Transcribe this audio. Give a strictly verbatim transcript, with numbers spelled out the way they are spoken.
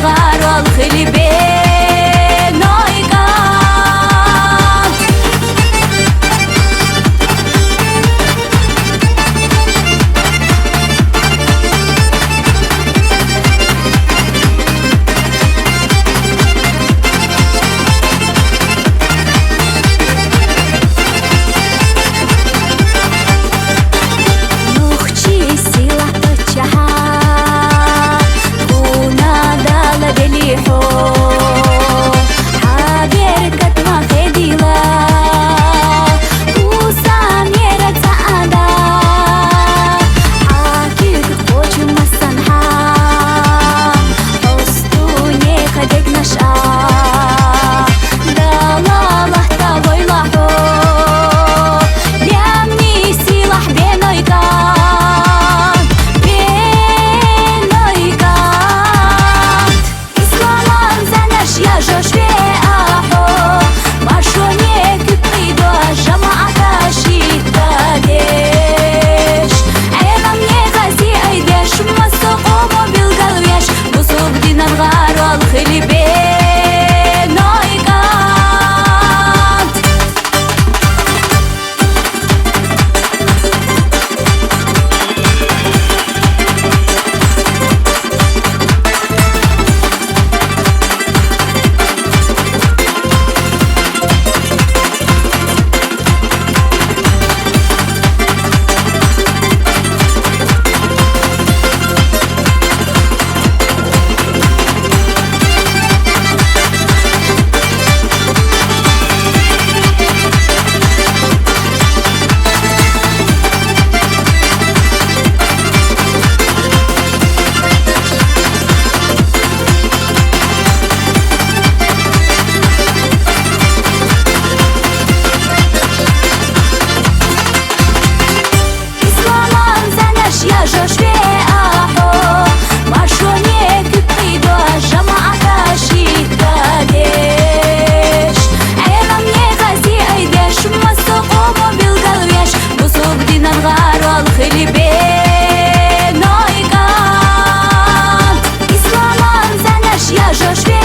гъарал хили бенойкан. Нухчи сила пачагьа, кьунадала делихьо, гьабер катма хедила, усамера цаада, гьакир къочу масанхьа, гьостуне хадек наша, далала тавойла хьо, ямни силахь бенойкан, бенойкан. Исламан занаш я жош ве ахо, машоне кипидо жамаата шитадеш. Эламне гъази айдеш, масо къомо билгалвеш, бусург динан гъарал хили бенойкан. Исламан занаш я жош ве ахо, машоне кипидо жамаата шитадеш. Эламне гъази айдеш, масо къомо билгалвеш, бусург динан гъарал хили бенойкан. Исламан занаш я жош ве